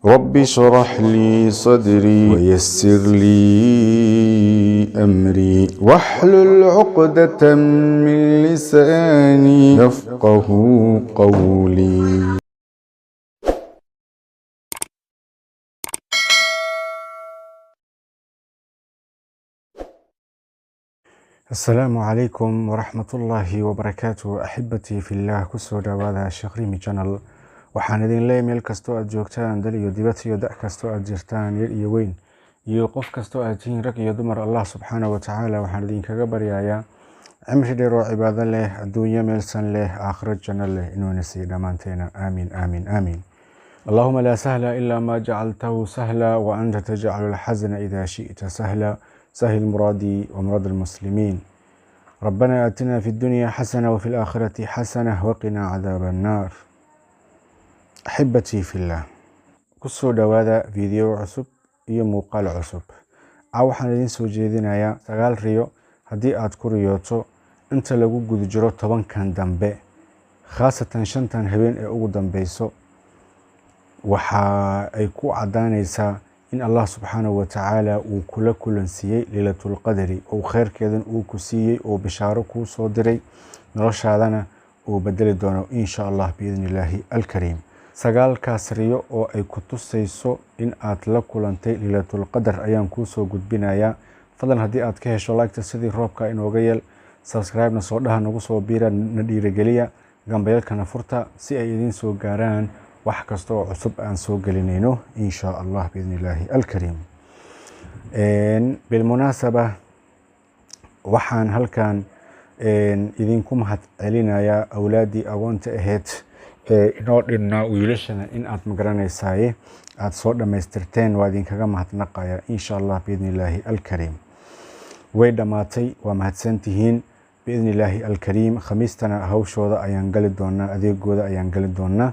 رب اشرح لي صدري ويسر لي أمري واحلل عقدة من لساني يفقه قولي. Asalaamu calaykum waraxmatullaahi wabarakaatu. Axibatii fillaah, kusoo dhawaada Sheekh Rimi Channel. Waxaan idin leeyahay, meel kastoo aad joogtaan, dal iyo dibad iyo da' kastoo aad jirtaan, yar iyo weyn iyo qof kastoo aad tihiin, rag iyo dumar, Allah subxaana wa tacaala waxaan idinkaga baryayaa cimri dheer oo cibaado leh, adduunyo meelsan leh, aakhiro janno leh inuuna siiyo dhammaanteena. Aamiin, aamiin, aamiin. اللهم لا سهل إلا ما جعلته سهلا وأنت تجعل الحزن إذا شئت سهلا. سهل مرادي ومراد المسلمين. ربنا آتنا في الدنيا حسنة وفي الآخرة حسنة وقنا عذاب النار. أحبتي في الله، kusoo dhawaada video cusub iyo muuqaal cusub. Caawa waxaan idiin soo jeedinayaa 9 riyo haddii aad ku riyooto inta lagu guda jiro 10kan dambe, khaasatan 5tan habeen ee ugu dambeyso, waxa ay ku caddaanaysaa in Allah subxaanahu wa tacaala uu kula kulansiiyey Leylatulqadri, oo kheyrkeedan uu ku siiyey, oo bishaaro kuu soo diray, noloshaadana uu bedeli doono insha Allah biidni illaahi alkariim. 9kaas riyo oo ay ku tusayso in aad la kulantay Leylatulqadr ayaan kuusoo gudbinayaa. Fadlan haddii aad ka hesho, like-ta sidii roobka inooga yeel, subscribe-na soo dhaha, nagu soo biira, na dhiirigeliya, gambayalkana furta si ay idiin soo gaaraan wax kasta oo cusub aan soo gelinayno insha Allah biidni illaahi alkariim. Bilmunaasaba, waxaan halkan idinku mahad celinayaa awlaaddii agoonta ahayd ee inoo dhinnaa, wiilashana in aad magaranaysaye aada soo dhammaystirteen. Waa idinkaga mahadnaqaya insha Allah biidni illaahi alkariim. Way dhammaatay, waa mahadsantihiin biidni illaahi alkariim. Khamiistana hawshooda ayaan gali doonaa, adeegooda ayaan gali doonaa.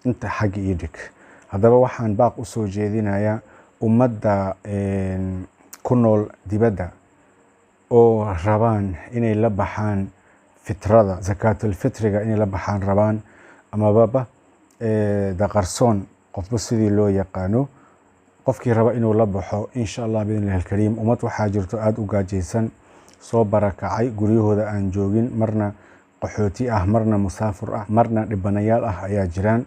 Inta xagga ii dhig. Haddaba waxaan baaq usoo jeedinayaa ummadda ku nool dibadda oo rabaan inay la baxaan fitrada, zakaatulfitriga inay la baxaan rabaan, amababa daqarsoon, qofba sidii loo yaqaano. Qofkii raba inuu la baxo insha Allah biidni illahi alkariim, ummad waxaa jirto aada u gaajaysan, soo barakacay, guryahooda aan joogin, marna qaxooti ah, marna musaafur ah, marna dhibanayaal ah ayaa jiraan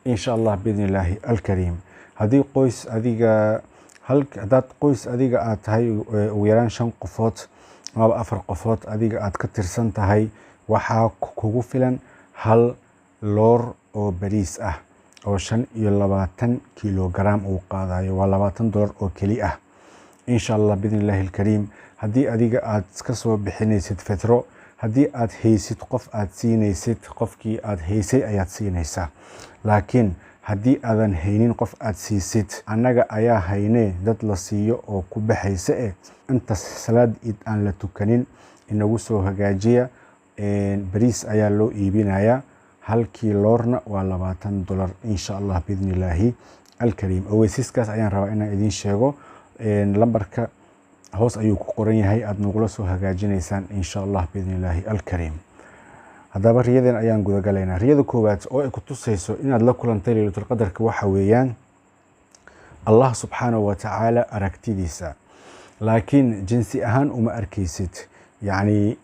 insha Allah biidni illaahi alkariim. Haddii qoys adiga haddaad qoys adiga aad tahay ugu yaraan 5 qofood amaba 4 qofood adiga aad ka tirsan tahay, waxaa kugu filan hal loor oo bariis ah oo 25 kilogram uu qaadayo. Waa $20 oo keli ah insha Allah biidni illaahi alkariim. Haddii adiga aad ka soo bixinaysid fitro, haddii aad haysid qof aad siinaysid, qofkii aad haysay ayaad siinaysaa. Laakiin haddii aadan haynin qof aad siisid, annaga ayaa haynee dad la siiyo oo ku baxaysa inta salaad iid aan la tukanin inagu soo hagaajiya. Bariis ayaa loo iibinayaa, halkii loorna waa $20 insha Allah biidni illaahi alkariim. Ogeysiiskaas ayaan rabaa inaan idiin sheego. Lambarka hoos ayuu ku qoran yahay, aada nagula soo hagaajinaysaan insha Allah biidni illaahi alkariim. Haddaba riyadan ayaan gudagalaynaa. Riyada koowaad oo ay ku tusayso inaad la kulantay Leylatulqadarka waxa weeyaan Allah subxaanahu wa tacaala aragtidiisa, laakiin jinsi ahaan uma arkaysid. Yani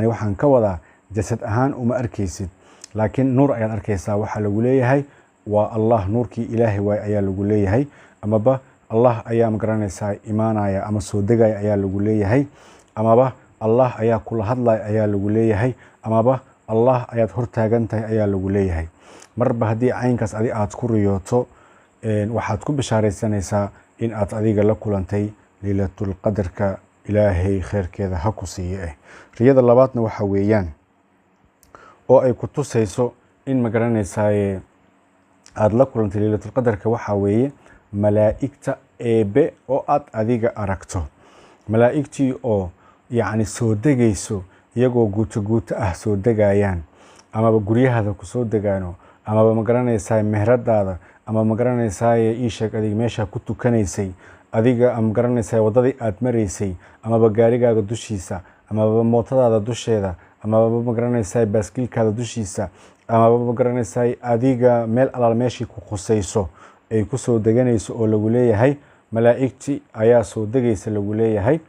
waxaan ka wadaa jasad ahaan uma arkaysid, laakiin nuur ayaad arkaysaa. Waxaa lagu leeyahay waa Allah, nuurkii Ilaahay waay ayaa lagu leeyahay, amaba Allah ayaa magaranaysaa imaanaya ama soo degaya ayaa lagu leeyahay, amaba Allah ayaa kula hadlaya ayaa lagu leeyahay, amaba Allah ayaad hortaagan tahay ayaa lagu leeyahay. Marba haddii caynkaas adi aad ku riyooto, waxaad ku bishaaraysanaysaa in aad adiga la kulantay Leylatulqadarka. Ilaahay kheyrkeeda ha ku siiye. Riyada labaadna waxa weeyaan oo ay ku tusayso in magaranaysaye aada la kulantay Leylatulqadarka, waxaa weeye malaa'igta Eebe oo aad adiga aragto, malaa'igtii oo yacni soo degayso, iyagoo guuto guuto ah soo degayaan, amaba guryahaada kusoo degaano, amaba magaranaysaa meheradaada, ama magaranaysaa ii sheeg adiga meeshaa ku tukanaysay adiga, ama magaranaysaa waddadii aad maraysay, amaba gaarigaaga dushiisa, amaba mootadaada dusheeda, amaba magaranaysaa baaskiilkaada dushiisa, amaba magaranaysaa adiga meel alaal meeshii ku khusayso. ay ku soo deganayso oo lagu leeyahay malaa'igti ayaa soo degaysa lagu leeyahay,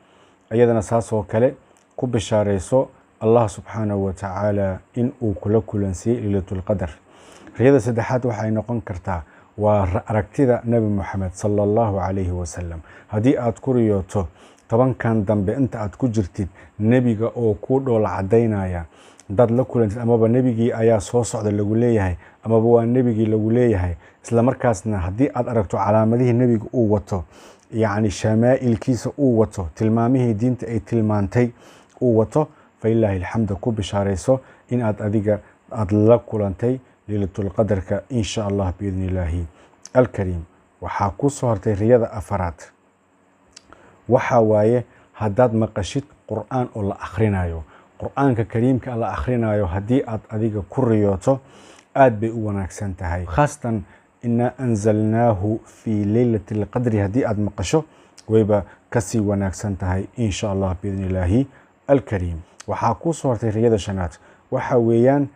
iyadana saas oo kale ku bishaarayso Allah subxaanahu wa tacaala in uu kula kulansiiyey leylatulqadar. Riyada saddexaad waxay noqon kartaa waa aragtida Nebi Moxamed sala Allahu calayhi wasalam. Haddii aad ku riyooto 10kan dambe inta aad ku jirtid nebiga oo kuu dhoola cadaynaya dad la kulantid, amaba nebigii ayaa soo socda lagu leeyahay, amaba waa nebigii lagu leeyahay, isla markaasna haddii aad aragto calaamadihii nebiga uu wato, yacni shamaa'ilkiisa uu wato, tilmaamihii diinta ay tilmaantay uu wato, falilaahi alxamda, ku bishaarayso in aad adiga aada la kulantay leylatulqadarka insha Allah biidni illaahi alkariim. Waxaa ku soo hartay riyada afaraad, waxaa waaye haddaad maqashid Qur'aan oo la akhrinayo, Qur'aanka kariimka la akhrinayo, haddii aad adiga ku riyooto aad bay u wanaagsan tahay, khaasatan inaa anzalnaahu fii leylati alqadri haddii aad maqasho wayba kasii wanaagsan tahay insha Allah biidni illaahi alkariim. Waxaa kuu soo hartay riyada shanaad, waxa weeyaan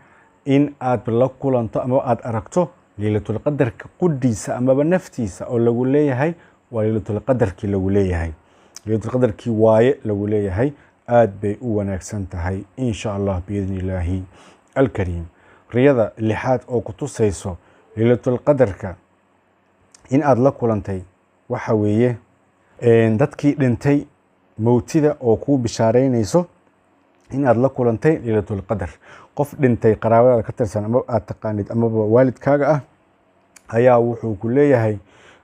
in aad la kulanto ama aad aragto leylatulqadarka qudhiisa amaba naftiisa oo lagu leeyahay waa leylatulqadarkii lagu leeyahay, leylatulqadarkii waaye lagu leeyahay, aad bay u wanaagsan tahay insha Allah biidni illaahi alkariim. Riyada lixaad oo ku tusayso leylatulqadarka in aad la kulantay waxa weeye dadkii dhintay mowtida oo kuu bishaaraynayso in aad la kulantay leylatulqadar. Qof dhintay qaraabadaada ka tirsan ama aad taqaanid amaba waalidkaaga ah ayaa wuxuu ku leeyahay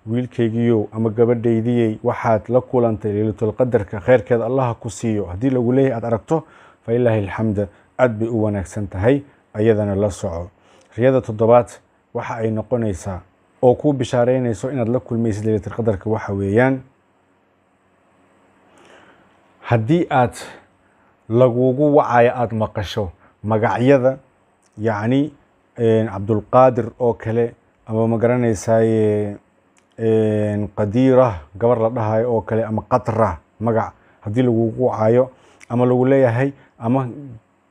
wiilkaygiiyow ama gabadhaydiyey, waxaad la kulantay leylatulqadarka, kheyrkeeda Allaha ku siiyo. Haddii lagu leeyahay aad aragto, falilaahi alxamd, aad bay u wanaagsan tahay, ayadana la soco. Riyada toddobaad waxa ay noqonaysaa oo kuu bishaaraynayso inaad la kulmaysid leylatulqadarka waxa weeyaan haddii aad lagugu wacayo aada maqasho magacyada, yacni Cabdulqaadir oo kale, ama ma garanaysaaye Qadiira gabar la dhahayo oo kale, ama Qatra magac haddii lagugu wacayo ama lagu leeyahay, ama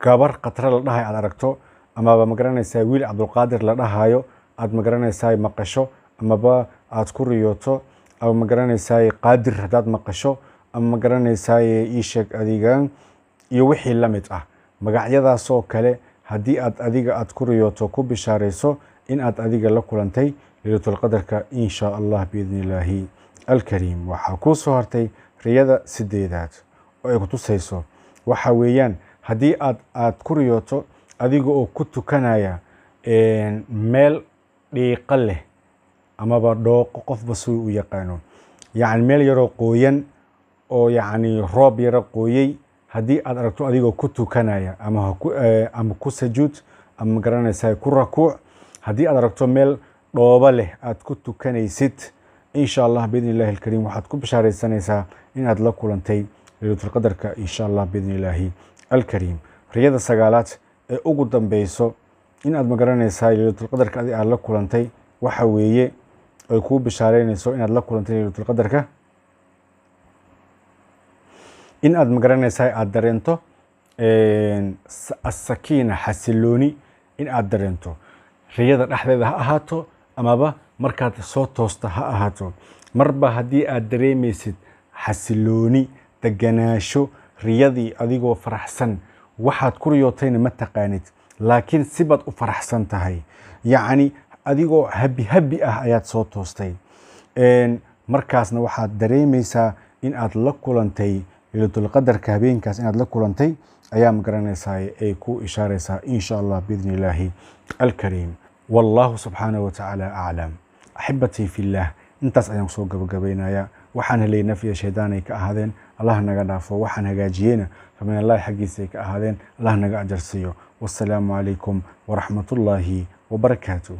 gabar Qatra la dhahayo aad aragto, amaba ma garanaysaa wiil Cabdulqaadir la dhahayo aad ma garanaysaa maqasho amaba aad ku riyooto, ama ma garanaysaa Qaadir haddaad maqasho, ama ma garanaysaa ii sheeg adiga iyo wixii la mid ah magacyadaasoo kale, haddii aad adiga aad ku riyooto, ku bishaarayso in aad adiga la kulantay leylatulqadarka insha Allah biidni illaahi alkariim. Waxaa kuu soo hartay riyada sideedaad oo ay ku tusayso, waxa weeyaan haddii aad ku riyooto adiga oo ku tukanaya meel dhiiqo leh amaba dhooqo, qofba suu u yaqaano, yacni meel yaroo qooyan oo yacni roob yaro qooyey, haddii aad aragto adigoo ku tukanaya ama ku sajuud ama ma garanaysaa ku rakuuc, haddii aad aragto meel dhoobo leh aad ku tukanaysid insha Allah biidni illahi alkariim, waxaad ku bishaaraysanaysaa in aad la kulantay leylatulqadarka insha Allah biidni illaahi alkariim. Riyada sagaalaad ee ugu dambeyso in aad magaranaysaa leylatulqadarka adi aad la kulantay waxa weeye ay kuu bishaaraynayso inaad la kulantay leylatulqadarka in aad magaranaysaa aad dareento asakiina, xasilooni in aad dareento, riyada dhexdeeda ha ahaato amaba markaad soo toosta ha ahaato. Marba haddii aad dareemaysid xasilooni, deganaasho, riyadii adigoo faraxsan, waxaad ku riyootayna ma taqaanid, laakiin sibaad u faraxsan tahay, yacni adigoo habi habi ah ayaad soo toostay, markaasna waxaad dareemaysaa in aad la kulantay leylatulqadarka habeenkaas, inaad la kulantay ayaa magaranaysaa ay ku ishaaraysaa insha Allah biidni illaahi alkariim. Wallahu subxaanahu watacaala aclam. Axibatii fillaah, intaas ayaan kusoo gabagabaynayaa. Waxaan helay naf iyo shaydaan ay ka ahaadeen, Allah naga dhaafo. Waxaan hagaajiyeyna famin Allahi xaggiisa ay ka ahaadeen, Allah naga ajarsiiyo. Wassalaamu calaykum waraxmatullaahi wabarakaatuh.